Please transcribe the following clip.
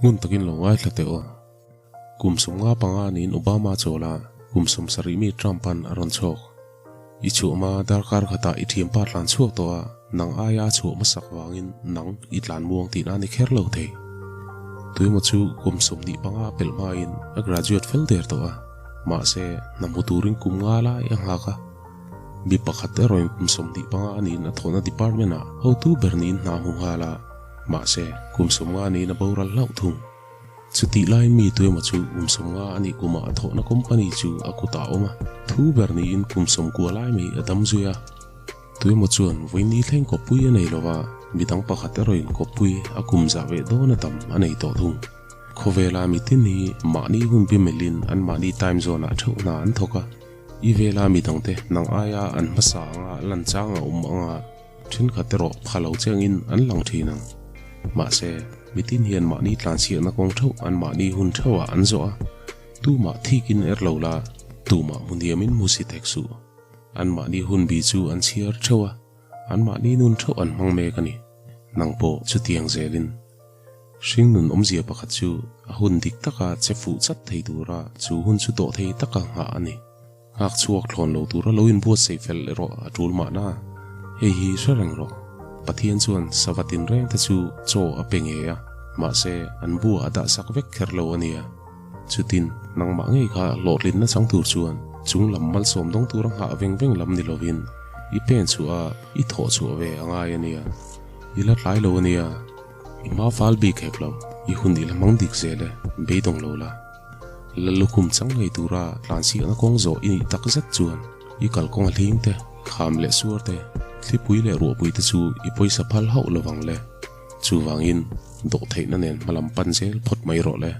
Ngun takin lo ngaithla teh aw. Kum 55 niin Obama chawl a, kum 70 mi Trump-a'n a rawn chhawk. I chhuah hma darkar khatah i thianpa tlan chhuak tawh a, nang aia a chhuah hmasak vangin nang i tlan muang tihna a ni kher lo thei. Tuemaw chu kum 25 a pelh hmain a graduate fel der tawh a, mahse hna hmu turin kum nga lai a nghak a. Mi pakhat erawhin kum 25 a niin a thawhna department-ah hotu ber niin hna a hmu nghal a, mahse kum 50 niin a boral hlauh thung. Chutih laiin mi tuemaw chu kum 50 a nih kumah a thawhna company chu a kutah a awm a, thu ber niin kum 90 lai mai a dam zui a. Tuemaw chuan vawiin thleng kawppui a nei lo va, midang pakhat erawhin kawppui a kum zah veh dawn a tam a nei tawh thung. Khawvela mi tin hi mahni hun bimelin an mahni time zone-ah theuh hna an thawk a, i vela midangte nang aia an hmasa anga lan chang a awm anga thenkhat erawh pha lo chengin an lang thin ang. Mahse, mitin hian mahni tlanchhiahna kawng theuh an mahni hun theuhah an zawh a, tumah thikin er lo la, tumah hmuniamin hmu si thek suh. An mahni hun bi chu an chhiar theuh a, an mahni nun theuh an hmang mek a ni. Nang pawh chutiang zelin. Hringnun awmzia pakhat chu a hun dik taka che fuh chat thei tura chu hun chu dawh thei taka nghah a ni. Nghak chhuak thlawn lo tura lo inbuatsaih fel erawh a tul mahna. Hei hi hre reng rawh. Pathian chuan sava tinreng te chu chaw a pe ngei a, mahse an buah a dah sak vek kher lo a nia. Chutin, nangmah ngei kha hlawhtlinna chang tur chuan chung lam malsawm dawng tura nghah veng veng lam ni lovin i pen chhuah a, i thawh chhuah ve a ngai a nia. I la tlai lo a nia. I hma fal bik hek lo, i hun i la hmang dik zel e, beidawng lo la. La lukhum chang ngei tura tlansiakna kawng zawh i nih tak zet chuan i kalkawng a hling te, kham leh suar te, thlipui leh ruahpui te chu i pawisa phal hauh lovang le. Chuvangin, dawhtheihna nen hmalam pan zel phawt mai rawh le.